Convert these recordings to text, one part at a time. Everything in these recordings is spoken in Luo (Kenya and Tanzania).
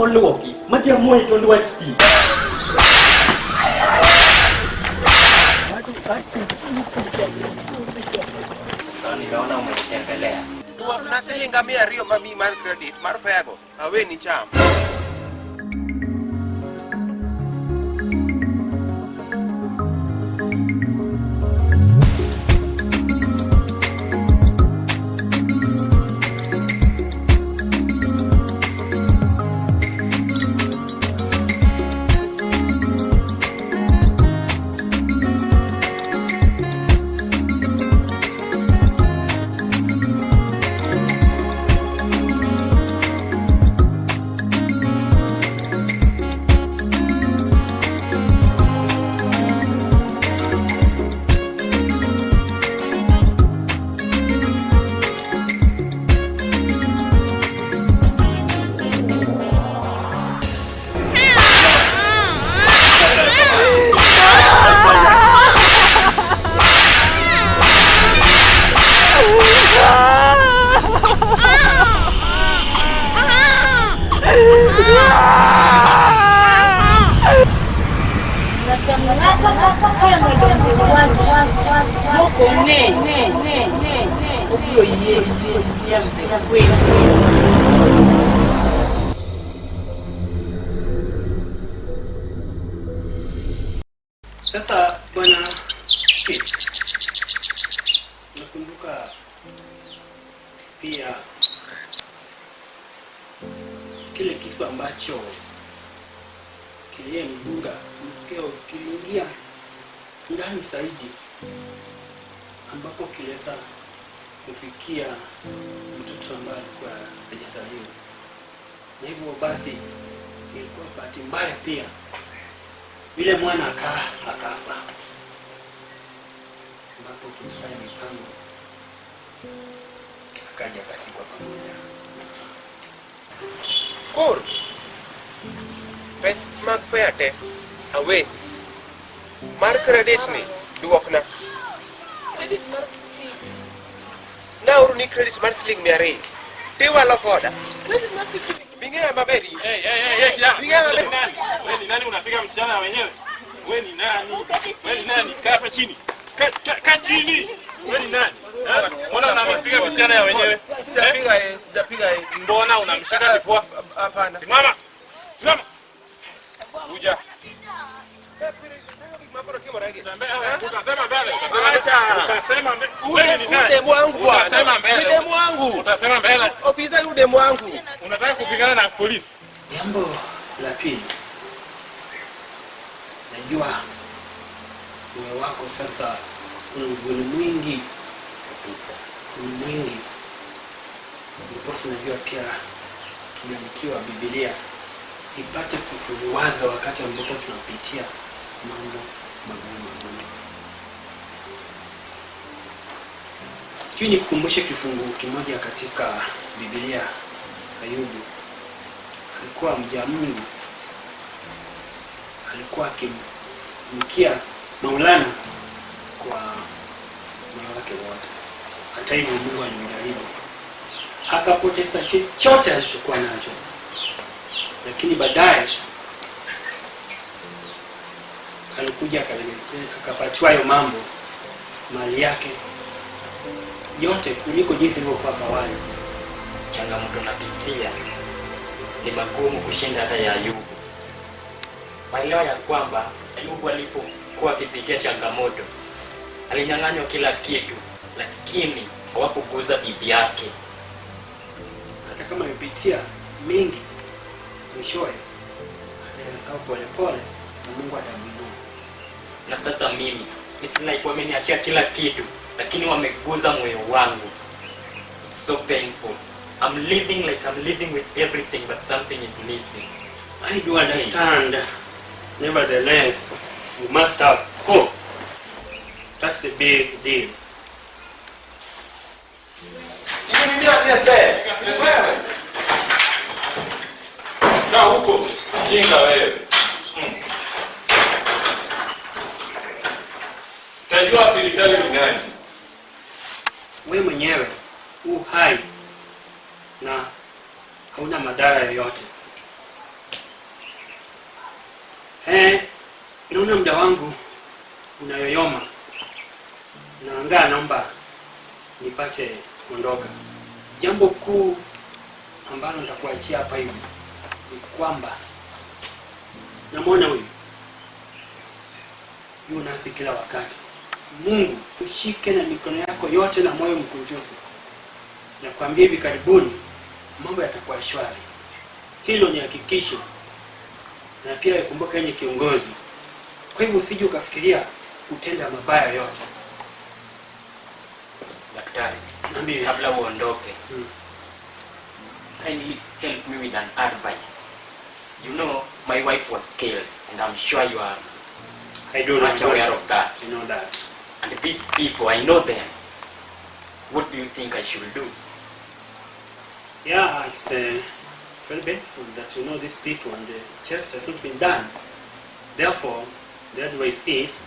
moluoki madhi amoye tond wach stima. Sasa nimeona umenitembelea. Duokna siling 200 mamiyi mar credit mar fare go, aweni cham. Sasa bwana Chief, nakumbuka pia kile kisu ambacho kiliyemdunga mkeo kiliingia ndani zaidi, ambapo kiliweza kufikia mtoto ambaye alikuwa hajazaliwa, na hivyo basi ilikuwa bahati mbaya pia yule mwana akafa, ambapo tulifanya mipango akaja akasikwa pamoja. Koro pes mag fare te aweni. Mar credit ni duokna. Credit mar 50. Naoroni ni credit mar siling 200. Tiwalo koda. Credit mar 50. Bing'eya maber in. Hey, hey, hey, hey, kijana. Bing'eya maber. Wewe ni nani? Wewe ni nani unapiga msichana wenyewe? Wewe ni nani? Wewe ni nani? Kaa hapa chini. Kaa chini. Wewe ni nani? Ha? Mbona unampiga msichana ya wenyewe? Sijapiga yeye, sijapiga yeye. Mbona unamshika kifua? Hapana. Simama. Simama. Kuja. Utasema mbele. Acha. Utasema mbele. Wewe ni nani? Demu wangu bwana. Utasema mbele. Ni demu wangu. Utasema mbele. Ofisa yule demu wangu. Unataka kupigana na polisi? Jambo la pili, najua moyo wako sasa una huzuni mwingi Kabisa. huzuni mwingi, ndiposa najua pia tumeandikiwa Biblia ipate kutuliwaza wakati ambapo tunapitia mambo magumu magumu. Sijui nikukumbushe kifungu kimoja katika Biblia. Ayubu alikuwa mja Mungu, alikuwa akimtumikia Maulana kwa moyo wake wote. Hata hivyo Mungu alimjaribu, akapoteza chochote alichokuwa nacho, lakini baadaye alikuja akapatiwa hayo mambo, mali yake yote kuliko jinsi ilivyokuwa awali. Changamoto napitia ni magumu kushinda hata ya Ayubu. Waelewa ya kwamba Ayubu alipokuwa akipitia changamoto alinyang'anywa kila kitu, lakini hawakuguza bibi yake. Hata kama amepitia mengi, mwishowe atayasahau polepole na Mungu atamuinua. Na sasa mimi it's like wameniachia kila kitu, lakini wameguza moyo wangu. It's so painful. I'm living like I'm living with everything, but something is missing. I do understand. Nevertheless, you must have hope. That's a big deal. Kaa huko. Jinga wewe. Tajua serikali ni nani? We mwenyewe u hai na hauna madhara yoyote. Naona muda wangu unayoyoma. Na angaa naomba nipate kuondoka. Jambo kuu ambalo nitakuachia hapa hivi ni kwamba namwona huyu yu nasi kila wakati. Mungu tushike na mikono yako yote na moyo mkunjufu. Nakwambia hivi karibuni mambo yatakuwa shwari. Hilo ni hakikisho. Na pia ikumbuke yeye ni kiongozi. Kwa hivyo usije ukafikiria kutenda mabaya yote. Daktari, Niambie. kabla uondoke, kindly help me with an advice. You know, my wife was killed, and I'm sure you are I do much know aware of that. I know that. And these people, I know them. What do you think I should do? Yeah, it's very painful that you know these people and the chest has not been done. Therefore, the advice is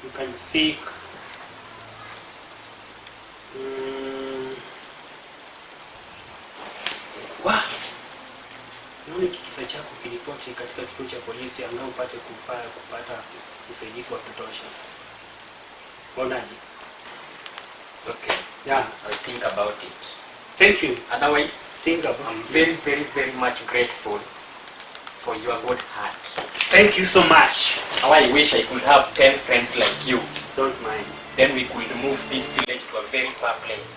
you can seek wa naona hiki kisa chako kiripoti katika kituo cha polisi angalau upate kufaa kupata usaidizi wa kutosha. Waonaje? It's okay. Yeah. I'll think about it. Thank you. Otherwise, think about I'm very, very, very much grateful for your good heart. Thank you so much. How I wish I could have 10 friends like you. Don't mind. Then we could move this village to a very far place.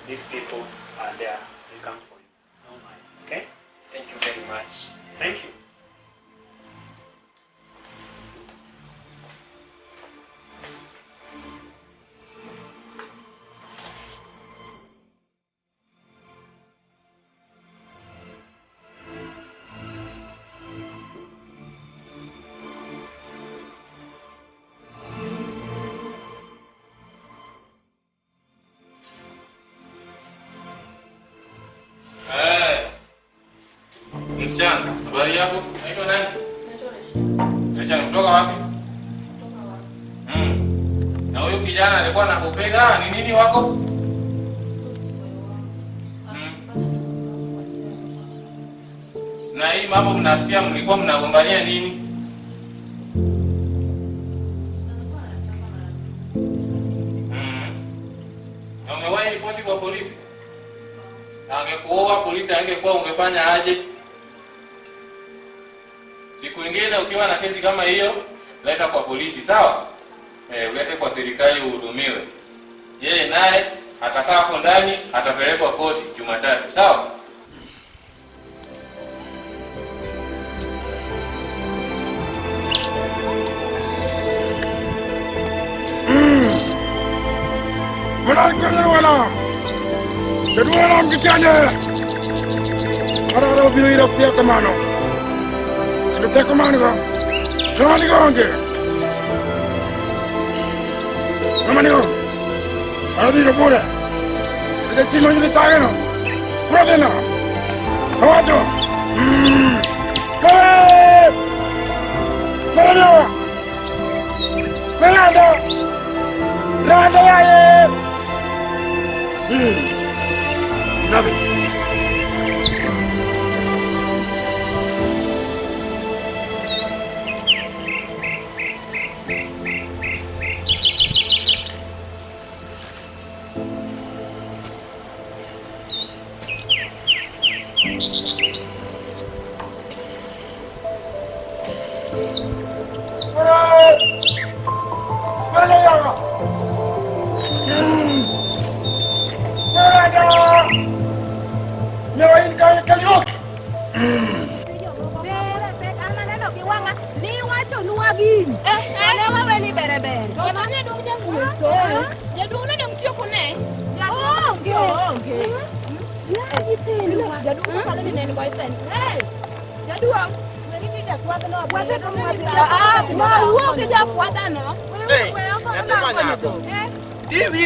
These people are there. They come for you. Don't mind. Okay? Thank you very much. Thank you. Msichana, habari yako? Naitwa nani? Msichana kutoka wapi? Na huyu kijana alikuwa anakupiga ni nini wako? Na hii mambo mnasikia mlikuwa mnagombania nini? Na umewahi ripoti kwa polisi? Angekuoa polisi angekuwa ungefanya aje? Siku ingine ukiwa na kesi kama hiyo, leta kwa polisi, sawa? Ulete kwa serikali uhudumiwe. Yeye naye atakaa hapo ndani, atapelekwa koti Jumatatu, sawa?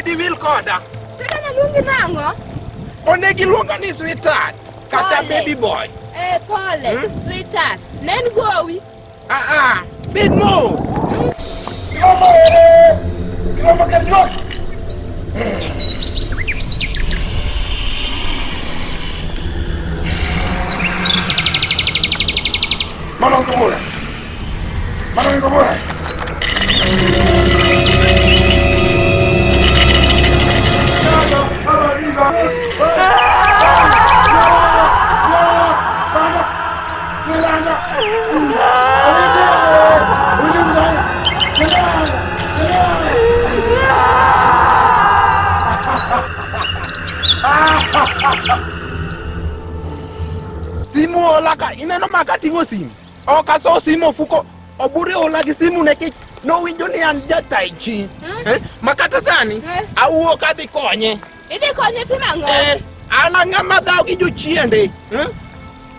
Diwil koda. Onego iluonga ni sweetheart kata baby boy. Pole, sweetheart. Nen gowi. Big nose. Mama kumula. Simu ola ka ineno ma kating'o simu. Ok aso simu ofuko oburi ola gi simu nekech nowinjo ni an ja tai chi. Eh? Ma kata sani Eh. awuok adhi konye. Idhi konye timo ang'o? Eh, an ang'ama dhaw gi jochiende. Eh?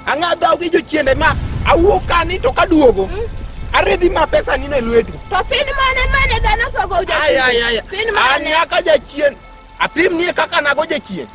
Ang'a dhaw gi jochiende ma awuok kani to kaduogo. Aridhi ma pesa ni e lweti. To pin mane mane dhano sogo Ay, ay, ay. Pin An mane? nyaka jachien. Apimnie kaka nago jachien.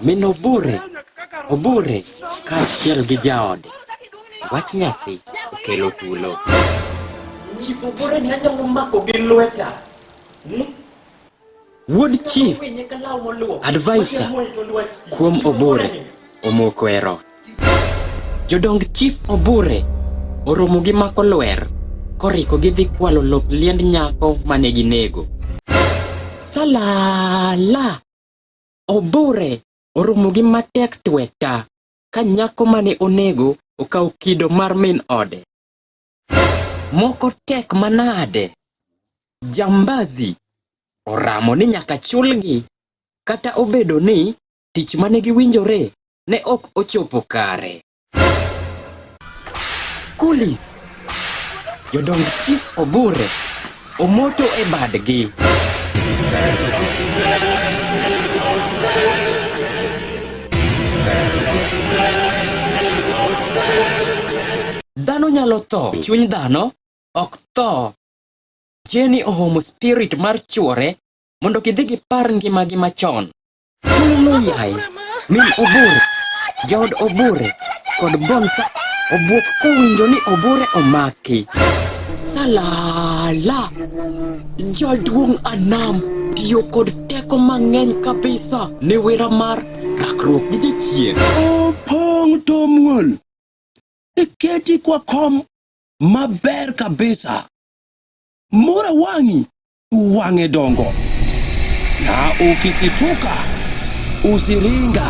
Min Obure, Obure kaachiel gi jaode. Wach nyathi okelo tulo. Chief Obure ni anyalo mako gi lweta. Wuod chief Winye ka law moluok. Advisor. Matiyo muoyo to lwet chi. kuom Chief Obure ni. omoko e ro. Jodong chief Obure oromo gi mako lwer koriko gidhi kwalo lop liend nyako mane ginego. Salala! Obure oromo gi matek tweta ka nyako mane onego okawo kido mar min ode. Moko tek manade. Jambazi oramo ni nyaka chulgi kata obedo ni tich mane giwinjore ne ok ochopo kare. Kulis jodong chief Obure omoto e badgi. Dhano nyalo tho, chuny dhano ok tho. Jenny ohomo spirit mar chuore mondo gidhi gipar ngimagi machon. Thuolo noyai, min Obure, jaod Obure kod Bonsa obwok kowinjo ni Obure omaki. Salala! Jaduong' Anam tiyo kod teko mang'eny kabisa ne wera mar rakruok gi jachien. Opong' to muol. Iketi kwa kom maber kabisa. Mora wang'i wang'e dongo. Na ukisituka usiringa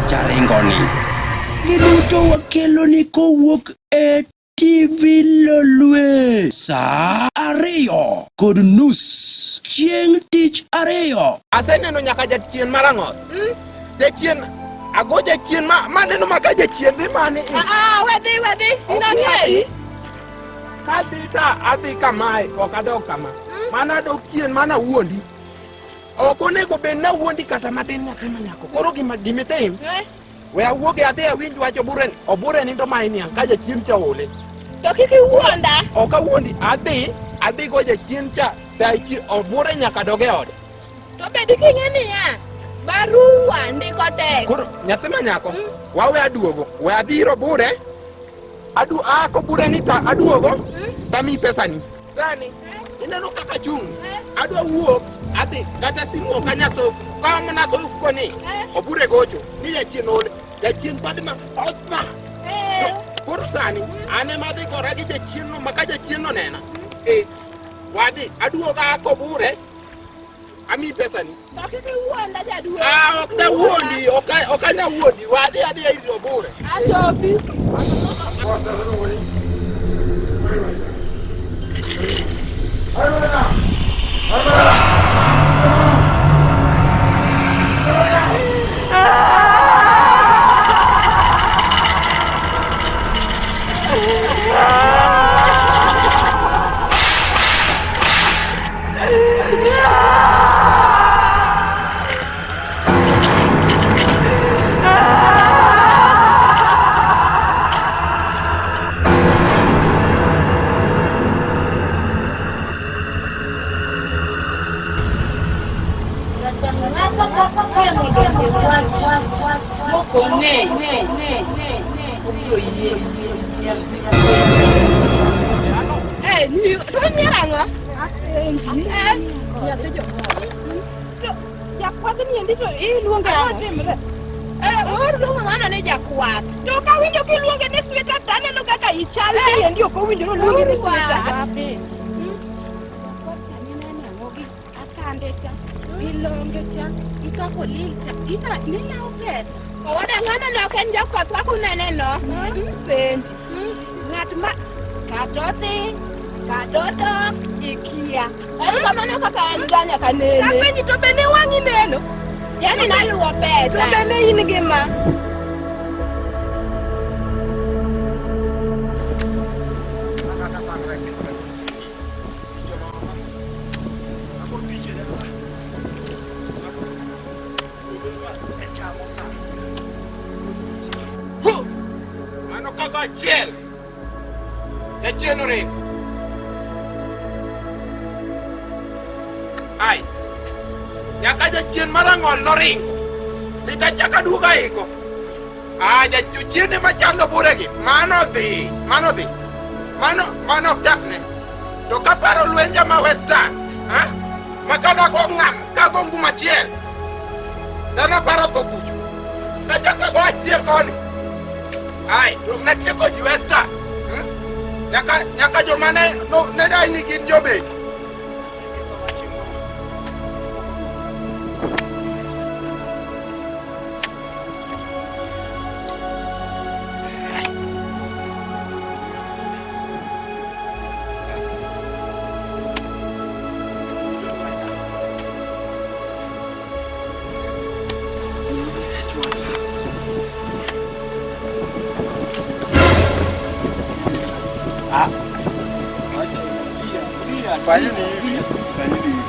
jaringoni. Giduto wakeloni kowuok e TV Lolwe saa 2:30 chieng' tich ariyo. Aseneno nyaka jachien marang'oth. Jachien ago jachien ma maneno ma ka jachien dhi mane. Ah, ah, wedhi, wedhi. Ok Inang'e. adhi. Kadhi ta adhi kamae ok adog kama. Mana adok chien mana wuondi. Ok onego bed ni awuondi kata matin nyathi ma nyako. Koro gima gimitim Eh, we awuogi adhi awinj wach Obure ni. Obure nindo ma niang' ka jachien cha ole. To kik iwuonda. Ok awuondi adhi adhi go jachien cha tai Obure nyaka dog e ode. To bed king'e niya, barua ndiko tek. Koro nyathi ma nyako wawe aduogo we adhi ir Obure adu a kobure ni ta aduogo tamiyi pesani sani ineno kaka chung' adwa wuok adhi kata simu ok anya soyo ka mana soyo ofuko ni Obure gocho ni jachien ole jachien pad ma otha Eh, koro sani an ema adhi gora gi jachien no ma ka jachien no nena eh wadhi aduogo a kobure amiyi pesani to kik iwuonda jaduong'. Ah, ok dawuondi, ok ok anya wuondi, wadhi adhi ir Obure. Achopi. To kawinjo kiluonge ni sweetheart to aneno kaka ichal biendi ok owinjore oluongi ni sweetheart. Akande cha, gi longe cha, gi kako lil cha, ita nilawo pesa. Owada ng'ano no ok en jakwath kaka unene no. Penji. Ng'at ma kata odhi, kata odok, ikia. En kamano kaka en ga nyaka nene. Apenji to bende wang'i neno. Yani naluwo pesa. To bende in gi ma. Mano kaka achiel. Jachien oringo. Ai. Nyaka jachien marang'ol noringo. Mit achako aduogo aiko. Ah, jochiende machando buregi. Mano dhi, mano dhi. Mano, mano ok chakne. To kaparo lwenja ma Western, ha? Ma kadago ng'a, kago ngum achiel. Dhano paro tho kucho. Kachako ago achiel koni. Ai, to natieko ji Western. Nyaka, nyaka joma ne, no, ne dai ni gin jobet. Fanyeni hivi, fanyeni hivi.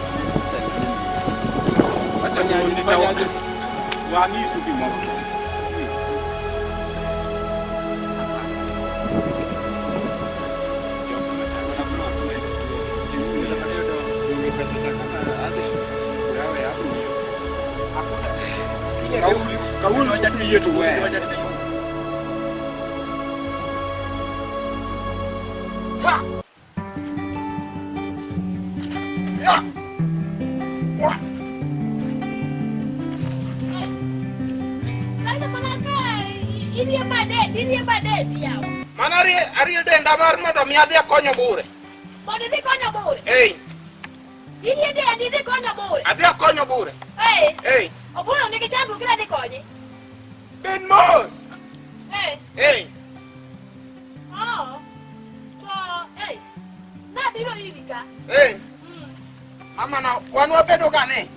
Acha tu wangisu gimoro. Kawuono yie to weya. Ha! Ya! Wa! Mano arie denda mar mondo mi adhi akonyo bure. Mondo idhi konyo bure? Ei. Irie dendi idhi konyo bure? Adhi akonyo bure. Ei. Ei. Obuno nigi chandruok ira dhi konye? Ben mos. Ei. Ei. Oh. To, ei. Nabiro iri ka. Ei. Mama na wan wabedo ga ne.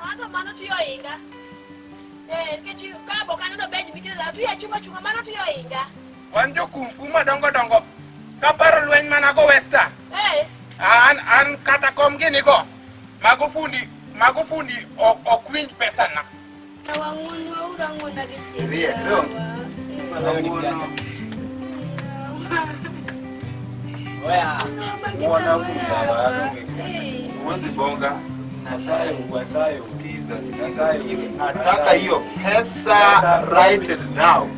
Anto mano tiyo inga. Nikech ka bok aneno benj mikelo tiyo achunga chunga mano tiyo inga. Wan jo kung fu madongo dongo. Kaparo lweny mana go Western. Eh. An kata kom gini go. Mago fundi ok winj pesa na. Riek dong. Muona huwezi bonga. Wasayo. Sikiza. Nataka hiyo pesa right now.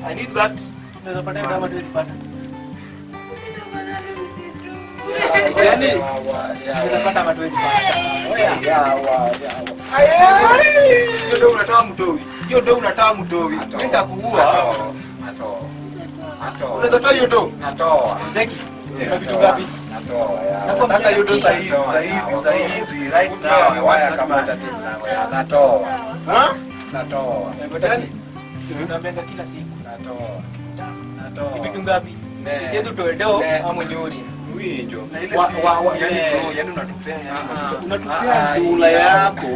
I need that. Yani hiyo ndio unatoa mtowi. Mimi nitakuua. Unatoa hiyo do? Natoa. Jackie, una vitu ngapi? Natoa. Nataka hiyo do sahizi right now. Waya kama tatizo. Natoa. Ha? Natoa. Yani tunaambianga kila siku. Natoa. Natoa. Ni vitu ngapi? Sisi tutoe do ama nyori. Winjo. Yani unatupea unatupea ndula yako.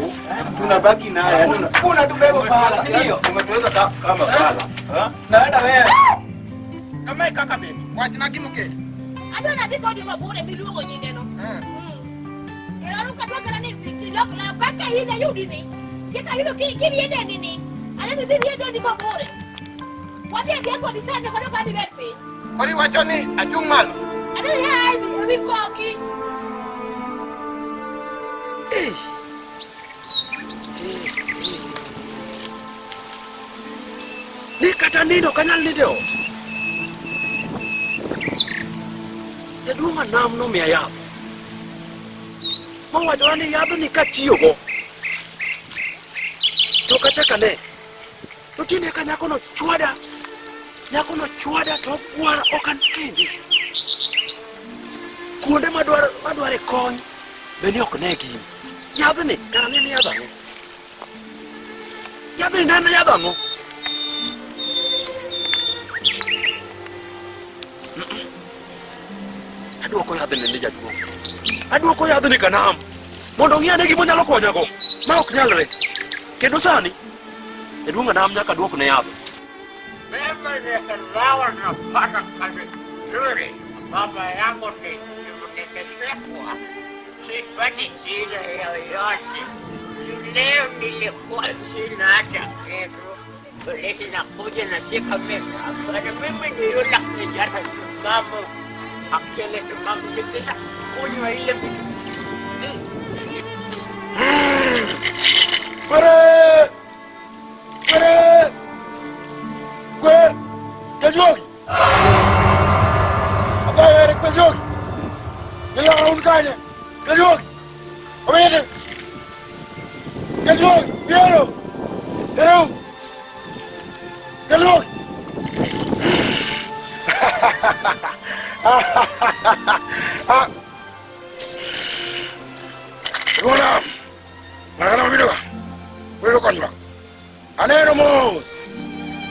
Tunabaki nayo. Unatubeba fala, si ndio? Umetuweza kama fala. Na hata wewe. Kama e kaka bende, wachna gimokelo. Adwa nadhi kodi Kobure miluongo nyingeno. Ero kadwa kata ni ilok law kaka in ayudi ni. Kika ayudo kirie dendi ni. Aneno idhi rie dendi Kobure. Wadhi adhiya kodi sani kod ok adhi bet piny. Koro iwacho ni achung' malo. Aneno ya ewi koki. Ni kata nindo ok anyal nindo e ot. Jaduong' Anam nomiya yath. Mowachona ni yadhni katiyogo to ok achak ane. To tinde ka nyakono chwada, nyakono chwada to ogwara ok an kendi. Kuonde madware kony be ni ok ne gini. Yadhni kara ne en yadh ang'o? Yadhni ne en yadh ang'o? Adwoko yadhni ne jaduong'. Adwoko yadhni kanam mondo ong'i ane gima onyalo konyago ma ok nyalre. Kendo sani jaduong' anam nyaka dwok ne yath. Mimi nikilawa napata kazi nzuri. Baba yangu ni nikisekwa, sipati shida yoyote. Leo nilikuwa sina hata kitu. Polisi nakuja nashika mimi. Hapana, mimi ni yule kijana timamu, akili timamu, nikisha kunywa ile vitu Kwere! Kwere! Kwe! Kajuogi! Atayo ere Kajuogi! Giloro un kanye! Kajuogi! Obede! Kajuogi! Biero! Eru! Kajuogi! Rwona! Ng'ana mabiro ka. Biro konyruok. Aneno mos.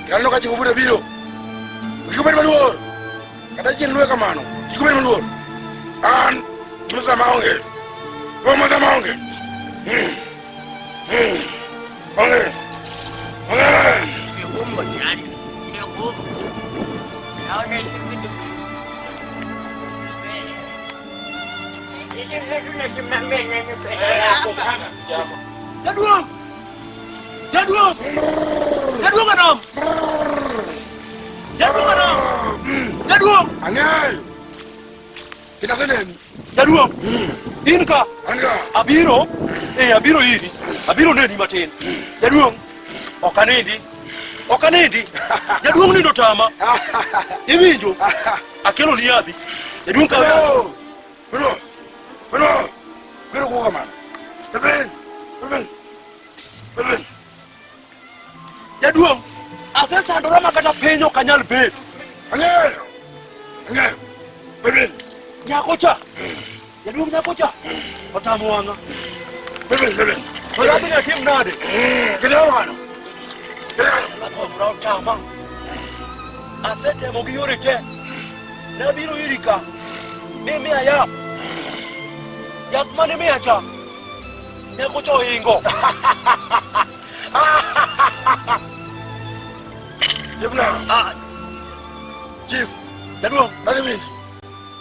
Kendo aneno ka chifu biro biro. Kik ubed maluor. Kata chien luwe kamano. Kik ubed maluor. An gima maonge. Gima maonge. Onge. Onge. ni ngumu yani, ni ngumu. Naona hizi vitu hizi vitu nasimamia nani peke yako? Jaduong'! Jaduong'! Jaduong' Anam! Jaduong' Anam! Jaduong'! Ang'eyo. Kendo aseneni. Jaduong'! In ka? An ka. Abiro, abiro iri. Abiro neni matin. Jaduong', ok anindi. Ok anindi. Jaduong' nindo tama. Iwinjo? Akelo ni yadhi. Jaduong' kaw yath. Mos. Mos. Mos. Biro kuo kamano. Pepin. Pepin. Pepin. Jaduong', asesandora ma kata piny ok anyal bet. Ang'eyo. Ang'eyo. Pepin. Nyako cha. Jaduong' nyako cha. Otamo wang'a. Pepin. Pepin. To yadhni atim nade? Kideo kano. Lakomra otama. Asetemo gi yore te. Nabiro iri ka. Mimiya yath. Yath mane miya cha. Nyako cha ohingo. Chief na. Ah, Chief. Jaduong'. Nani winji.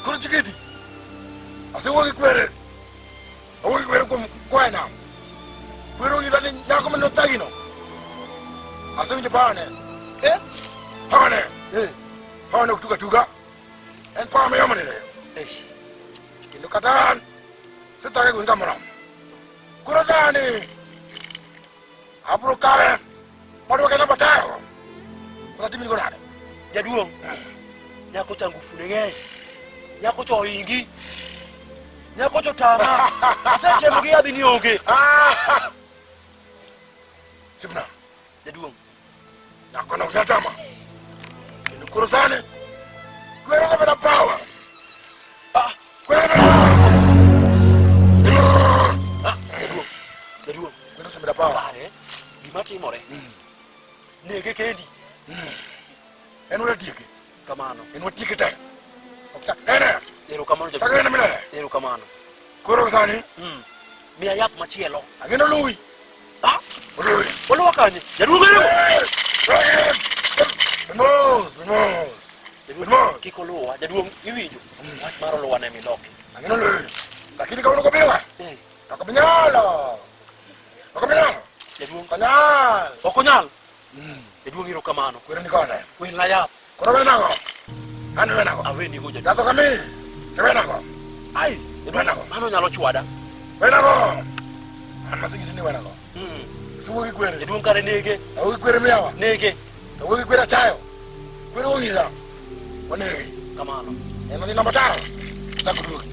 Koro chiketi. Asewuok gi kwere. Awuok gi kwere kuom koa e nam. Kwere onyisa ni nyako mane othagino. Asewinjo pawane. Eh? Pawane. Eh. Pawane ok tuga tuga. En pawa mayom ni Eh. Kendo kata an sethage gweng' kamoro. Koro sani abiro kawe mondo namba taro. Koso atimni go nade? Jaduong'. Nyako cha ngufu ne ng'eny. Nyako cha ohingi. Nyako cha otama. Asetemo gi yadhi ni onge. Sibna. Jaduong'. Nyako no ok nyal tama. Kendo koro sani kwere osebedo power. Ah. Kwere osebedo power. Ah, jaduong'. Jaduong'. Kwere osebedo power. Pare, gima timore. Nege kendi. En watieke. Kamano. En watieke te. Ok chak nene. Erokamano Chak nene milele. Erokamano. Koro sani Miya yath machielo. ang'eno luwi. Ah, Oluwi. oluwa kanye? Jaduong' ero. Mos, mos. Mos. Kik oluwa, jaduong' iwinjo. Wach mar oluwa ne miloki. Ang'ino lweny. Lakini kawuono kobiro ka. To ok binyalo. Ok binyalo. Jaduong' Ok onyal. Ok onyal. Jaduong' erokamano. Kwere ni kode. Wena yath. Koro wenago. An wenago. Awenigo jaduong'. Yath ok amiyi. To wenago. Ai, jaduong' mano nyalo chwada. Wenago. An masingisi ni wenago. Siwuo gi kwere. Jaduong' kare nege. Awuo gi kwere miyawa. Nege. Awuo gi kwere achayo. Kwere ong'isa. Onegi. Kamano. En odhi namba taro. Chako duogi.